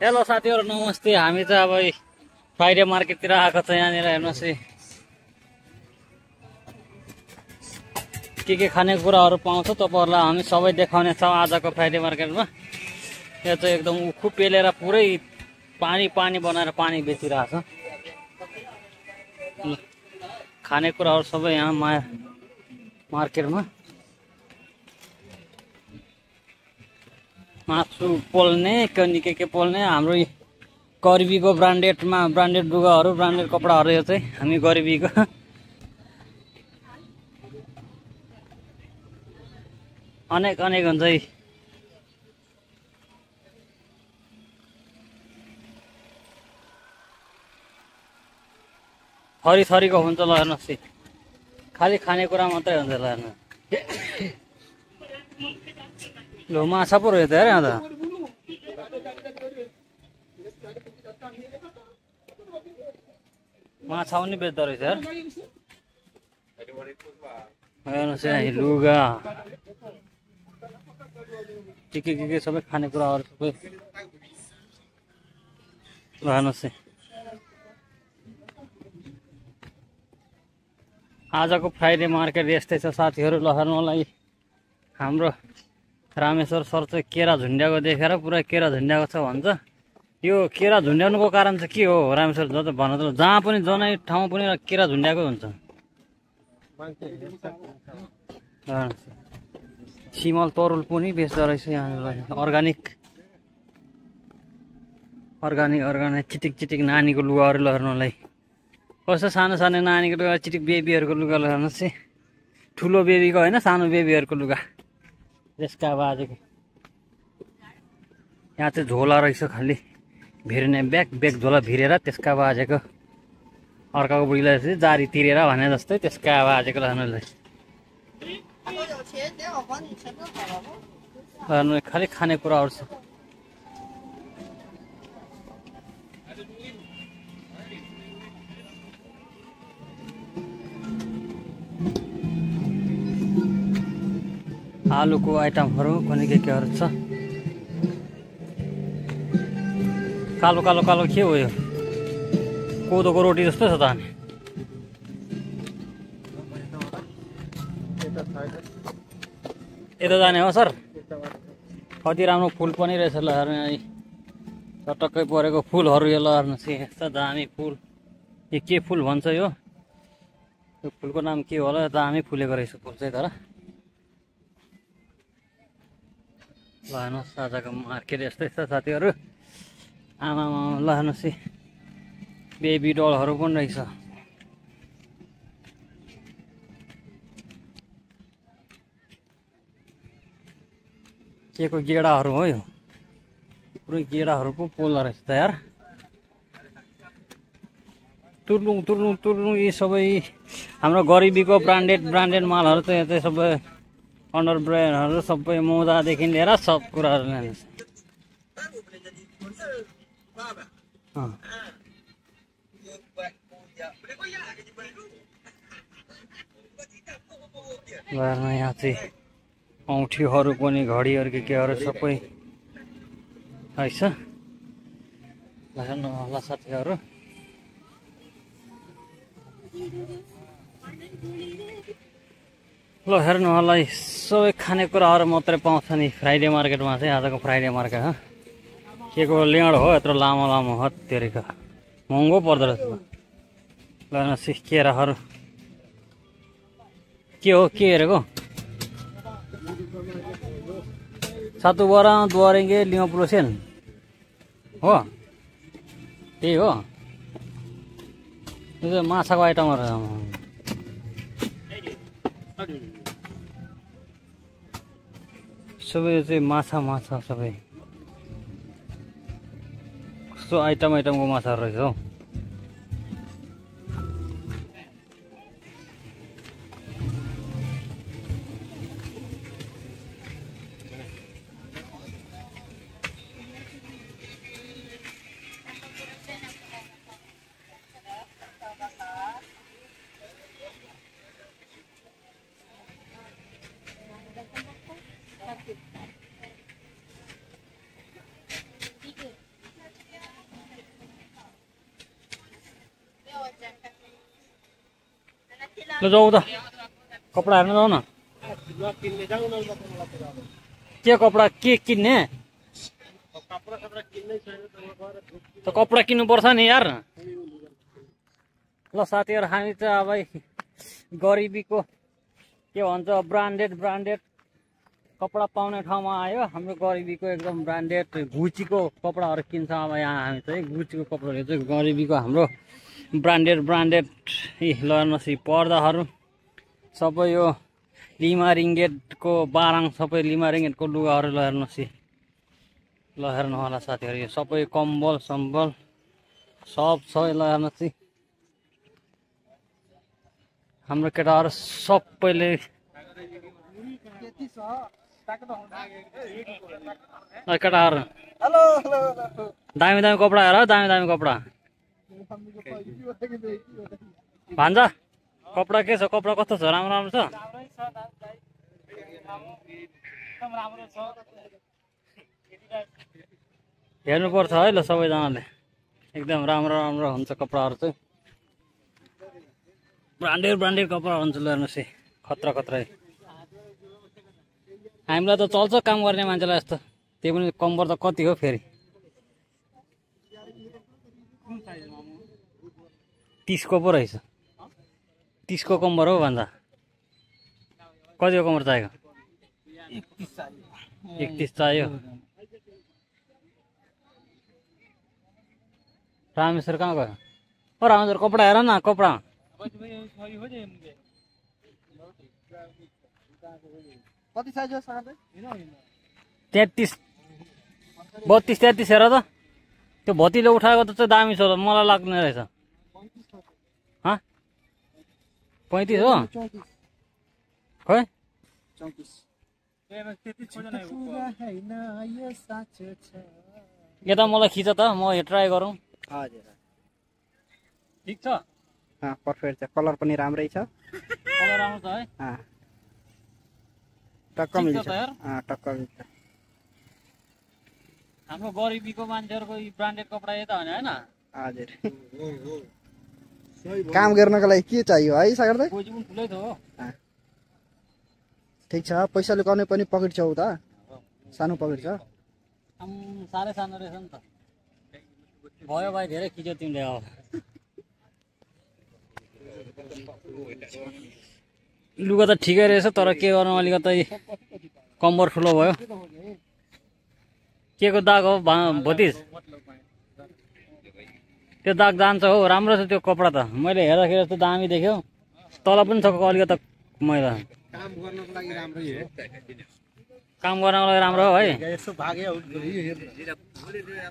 Hello साथीहरु नमस्ते। हामी चाहिँ अब फ्राइडे मार्केटतिर आएको छ। यहाँनिर हेर्नुहोस् के खानेकुराहरू पाउँछ तपाईहरुलाई हामी सबै देखाउने छौं आजको फ्राइडे मार्केटमा। यो चाहिँ एकदम उखु पेलेर पुरै पानी पानी बनाएर पानी बेचिरहेको छ। खानेकुराहरू सबै यहाँ मार्केटमा मासु पोल्ने के पोल्ने हाम्रो गरिबीको ब्रान्डेड लुगाहरू ब्रान्डेड कपडाहरू। यो चाहिँ हामी गरिबीको अनेक हुन्छ थरी थरीको हुन्छ। ल हेर्नुहोस् खाली खानेकुरा मात्रै हुन्छ। ल हेर्नु लो माछा पो रहेछ यार यहाँ त। माछा पनि बेच्दो रहेछ यार। हेर्नुहोस् यहाँ लुगा के सबै खानेकुराहरू सबै हेर्नुहोस्। आजको फ्राइडे मार्केट यस्तै छ साथीहरू। ल हेर्नुलाई हाम्रो रामेश्वर सर चाहिँ केरा झुन्ड्याएको देखेर पुरा केरा झुन्ड्याएको छ भन्छ। यो केरा झुन्ड्याउनुको कारण चाहिँ के हो रामेश्वर सर भन्न त? जहाँ पनि जनै ठाउँ पनि केरा झुन्ड्याएको हुन्छ। सिमल तरुल पनि बेच्दो रहेछ यहाँ। अर्ग्यानिक चिटिक नानीको लुगाहरू लर्नलाई कस्तो सानो नानीको लुगा चिटिक बेबीहरूको लुगा लर्नुहोस्। ठुलो बेबीको होइन सानो बेबीहरूको लुगा। त्यसका बाजेको यहाँ चाहिँ झोला रहेछ खालि भिर्ने ब्याग झोला भिरेर त्यसका बाजेको अर्काको बुढीलाई चाहिँ जारी तिरेर भने जस्तै त्यसका बाजेको लानुलाई खालि खानेकुराहरू छ। आलुको आइटमहरू पनि केहरू छ। कालो के हो यो? कोदोको रोटी जस्तो छ त। अनि यता जाने हो सर? कति राम्रो फुल पनि रहेछ। ल हेर्नु चटक्कै परेको फुलहरू। यो ल हेर्नुहोस् यस्तो दामी फुल। यो के फुल भन्छ यो फुलको नाम के होला? दामी फुलेको रहेछ फुल चाहिँ। तर ल हेर्नुहोस् आजको मार्केट यस्तै छ साथीहरू। आमा ल हेर्नुहोस् बेबी डलहरू पनि रहेछ। के को गेडाहरू हो यो? पुरै गेडाहरू पो पोल्दो रहेछ त यार। तुर्लुङ यी सबै हाम्रो गरिबीको ब्रान्डेड मालहरू चाहिँ यतै सबै अन्डरब्रेयरहरू सबै मोजादेखि लिएर सब कुराहरू ल्याउँछ। यहाँ चाहिँ औँठीहरू पनि घडीहरू केहरू सबै रहेछ। हेर्नु होला साथीहरू। ल हेर्नु होला सबै खानेकुराहरू मात्रै पाउँछ नि फ्राइडे मार्केटमा चाहिँ। आजको फ्राइडे मार्केट के को लेड हो यत्रो लामो हत्तेरीको महँगो पर्दो रहेछ। ल हेर्नुहोस् केराहरू के हो के हेरेको? सातु बरा द्वारेंगे लिमा प्रोसेन हो त्यही हो। यो माछाको आइटमहरू सबै चाहिँ माछा सबै कस्तो आइटमको माछाहरू रहेछ हौ। ल जाऊ त कपडा हेर्न जाऊ न के कपडा के किन्ने त कपडा किन्नुपर्छ नि यार ल साथीहरु हामी चाहिँ अब गरिबीको के भन्छ ब्रान्डेड कपडा पाउने ठाउँमा आयो हाम्रो गरिबीको एकदम ब्रान्डेड गुचीको कपडाहरू किन्छ अब यहाँ हामी चाहिँ गुचीको कपडाहरू चाहिँ गरिबीको हाम्रो ब्रान्डेड ल हेर्नुहोस् पर्दाहरू सबै यो लिमा रिङ्गेटको बाराङ सबै लिमा रिङ्गेटको लुगाहरू ल हेर्नुहोस् ल हेर्नु होला साथीहरू यो सबै कम्बल सम्बल सब छ ल हेर्नुहोस् हाम्रो केटाहरू सबैले केटाहरू दामी कपडा हेर दामी कपडा भान्जा कपडा के छ कपडा कस्तो छ राम्रो छ हेर्नुपर्छ है ल सबैजनाले एकदम राम्रो हुन्छ कपडाहरू चाहिँ ब्रान्डेड कपडा हुन्छ ल हेर्नुहोस् खतरा हामीलाई त चल्छ काम गर्ने मान्छेलाई यस्तो त्यही पनि कम्बर त कति हो फेरि 30 को पो रहेछ 30 को कम्बर हो भन्दा कतिको कम्बर चाहिएको 31 चाहियो रामेश्वर कहाँ गयो ओ रामेश्वर कपडा हेर न कपडा कति साइज हो सर 33 32 33 हेर त त्यो भतीले उठाएको त चाहिँ दामी छ मलाई लाग्ने रहेछ 35 हो खै 34 यता मलाई खिच त म ट्राई गरौँ हजुर ठिक छ पर्फेक्ट छ कलर पनि राम्रै छ कलर राम्रो छ है टक्क मिल्छ टक्क मिल्छ हाम्रो गरिबीको मान्छेहरुको ब्रान्डेड कपडा यता भने हैन हजुर काम गर्नको लागि के चाहियो है सागर दाइ कोही पनि ठुलै छ हो ठीक छ पैसाले गर्ने पनि पकेट छौ त सानो पकेट छ सारै सानो रहेछ नि त भयो भाइ धेरै खिच्यो तिमीले अब लुगा त ठिकै रहेछ तर के गर्नु अलिकति कम्बर ठुलो भयो के को दाग हो भतिज त्यो दाग जान्छ हो राम्रो छ त्यो कपडा त मैले हेर्दाखेरि त दामी देख्यो तल पनि छ अलिकति मैला काम गर्नको लागि राम्रो हो है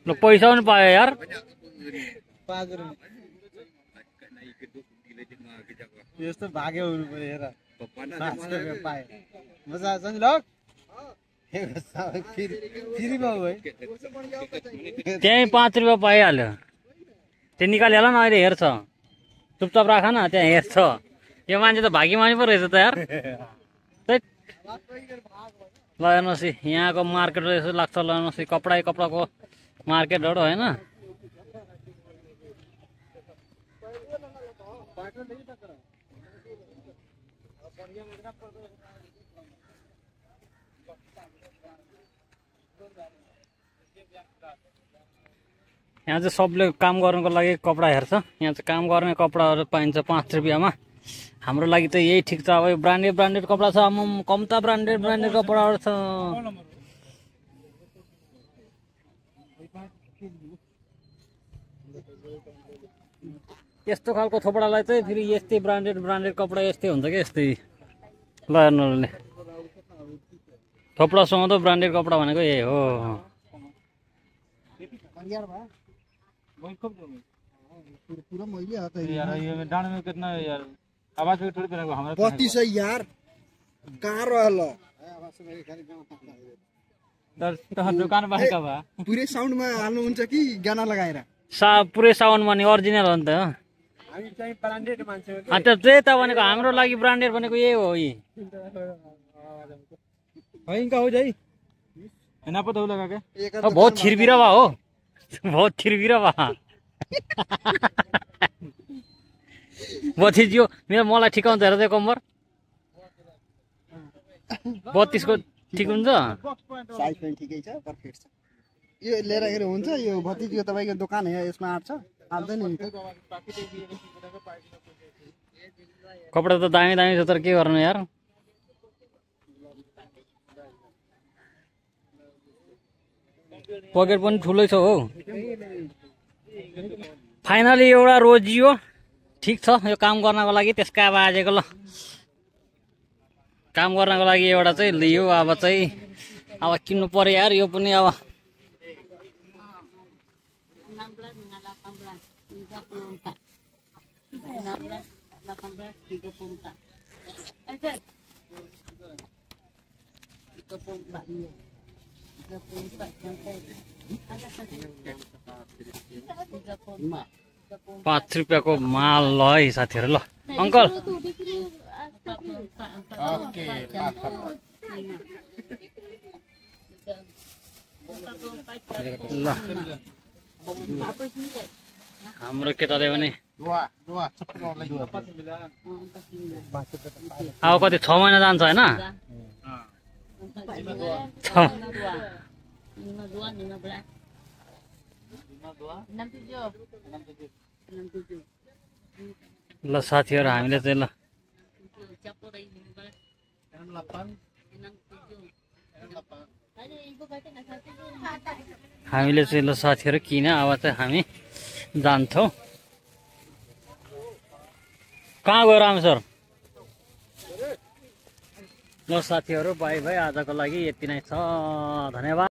ल पैसा पनि पायो यार यस्तो भाग्य हुनु पर्यो हेर मजा आउँछ नि ल त्यही 5 रुपियाँ पाइहाल्यो त्यो निकालिहाल न अहिले हेर्छ चुपचाप राख न त्यहाँ हेर्छ यो मान्छे त भागीमानी पो रहेछ त यार ल हेर्नुहोस् यहाँको मार्केट रहेछ लाग्छ ल हेर्नुहोस् कपडाको मार्केटहरू होइन यहाँ चाहिँ सबले काम गर्नको लागि कपडा हेर्छ यहाँ चाहिँ काम गर्ने कपडाहरू पाइन्छ 5 रुपियाँमा हाम्रो लागि त यही ठिक छ अब ब्रान्डेड कपडा छ कम्ता ब्रान्डेड कपडाहरू छ यस्तो खालको थोपडालाई चाहिँ फेरि यस्तै ब्रान्डेड कपडा यस्तै हुन्छ कि यस्तै ल हेर्नुले थोपडा सुहाउँदो ब्रान्डेड कपडा भनेको यही हो पूरा मैले आता है यार ये डांड में कितना है यार आवाज भी थोड़ी देना हमारा 32 है यार कहाँ रहल तो दुकान बाहर का बा पुरै साउन्ड में हाल्नु हुन्छ कि गाना लगाएर पुरै साउन्डमा नि ओरिजिनल हो नि त हामी चाहिँ ब्रान्डेड मान्छे हो अन्त त्यही त भनेको हाम्रो लागि ब्रान्डेड भनेको यही हो यी है इनका हो जाई ना पता हो लगा के बहुत छिरबिरवा हो बहुत छिरबिरवा भतिजियो मलाई ठिकाउँछ हेर त्यो कम्बर 32 को ठिक हुन्छ साइज पनि ठिकै छ पर्फेक्ट छ यो लिएर हुन्छ यो भतिजीको तपाईँको दोकान हो यसमा आँट्छ आउँदैन नि त कपडा त दामी दामी छ तर के गर्नु यार पकेट पनि ठुलै छ हो फाइनली एउटा रोजियो ठिक छ यो काम गर्नको लागि त्यसका अब आजको ल काम गर्नको लागि एउटा चाहिँ लियो अब चाहिँ अब किन्नु पर्यो यार यो पनि अब ₹5 को माल ल है साथीहरु ल अंकल ल हाम्रो केटाले भने अब कति 6 महिना जान्छ हैन ल साथीहरु हामीले चाहिँ ल हामीले चाहिँ ल साथीहरु किन अब चाहिँ हामी जान्छौं कहाँ गयो रामेश्वर ल साथीहरु बाइ बाइ आजको लागि यति नै छ धन्यवाद।